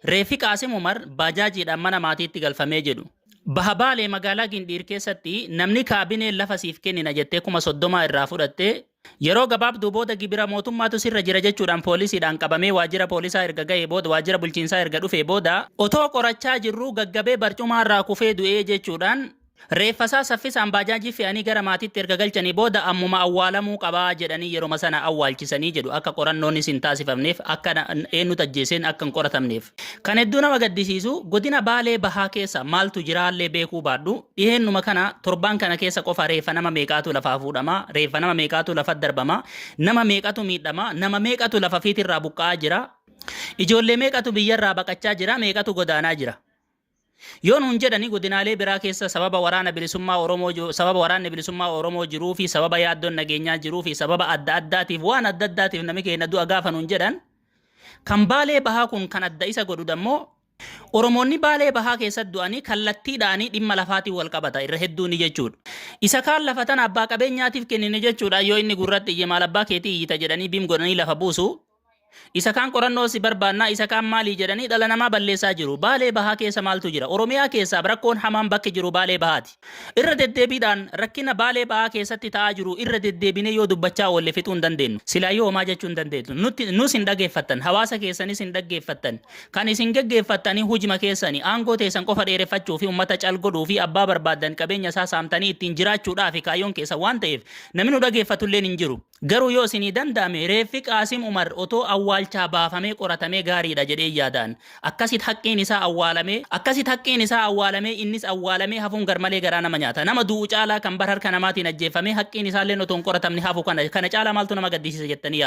Reeffi Qaasim Umar baajaajiidhaan mana maatiitti galfamee jedhu. Baha Baalee magaalaa Gindhiir keessatti namni kaabineen lafa siif kennina jettee 30,000 irraa fudhatte yeroo gabaabduu booda gibira mootummaatu sirra jira jechuudhaan poolisiidhaan qabamee waajjira poolisaa erga gahee booda, waajjira bulchiinsaa erga dhufee booda, otoo qorachaa jirruu gaggabee barcumaarraa kufee du'ee jechuudhaan reeffasaa saffisaan baajaajii fe'anii gara maatiitti erga galchanii booda ammuma awwaalamuu qaba jedhanii yeroma sana awwaalchisanii jedhu, akka qorannoonis hin taasifamneef, akka eenyutu ajjeeseen akka hin qoratamneef. Kan hedduu nama gaddisiisu, godina Baalee Bahaa keessa maaltu jiraallee beekuu baadhu, dhiheennuma kana, torbaan kana keessa qofa reeffa nama meeqaatu lafaa fuudhama, reeffa nama meeqaatu lafa darbama, nama meeqatu miidhama, nama meeqatu lafa fiitirraa buqqa'aa jira, ijoollee meeqatu biyyarraa baqachaa jira, meeqatu godaanaa jira. Yoo nuun jedhani, godinaalee biraa keessa sababa waraana bilisummaa Oromoo, sababa waraanni bilisummaa Oromoo jiruu fi sababa yaaddoon nageenyaa jiruu fi sababa adda addaatiif, waan adda addaatiif nami keenya du'a gaafa nuun jedhan, kan Baalee Bahaa kun kan adda isa godhu dammoo Oromoonni Baalee Bahaa keessatti du'anii kallattiidhaanii dhimma lafaatiin wal qabata irra hedduuni jechuudha. Isa kaan lafa tana abbaa qabeenyaatiif kennine jechuudha, yoo inni gurratti iyye maal abbaa keetii iyyita jedhanii biim godhanii lafa buusu. Isa kaan qorannoo si barbaannaa, isa kaan maalii jedhanii dhala namaa balleessaa jiru. Baalee Bahaa keessa maaltu jira? Oromiyaa keessaa rakkoon hamaan bakki jiru Baalee Bahaati. Irra deddeebiidhaan rakkina Baalee Bahaa keessatti ta'aa jiru irra deddeebinee yoo dubbachaa oolle fixuu hin dandeenyu. Silaayyuu homaa jechuu hin dandeenyu. Nutti nus hin dhageeffattan, hawaasa keessanis hin dhaggeeffattan. Kan isin geggeeffattanii hujima keessani, aangoo teessan qofa dheereffachuu fi uummata cal godhuu fi abbaa barbaaddan qabeenya isaa saamtanii ittiin jiraachuudhaafi kaayyoon keessan waan ta'eef namni nu dhageeffatulleen hin jiru. Garuu yoo isinii danda'ame reeffi Qaasim Umar otoo awwaalchaa baafamee qoratamee gaariidha jedheen yaadaan. Akkasit haqqiin isaa awwaalamee, akkasit haqqiin isaa awwaalamee innis awwaalamee hafuun garmalee garaa nama nyaata. Nama du'u caalaa kan bar harka namaatiin ajjeeffamee haqqiin isaalleen otoo hin qoratamne hafu kana, kana caalaa maaltu nama gaddisiisa jettanii yaaddu?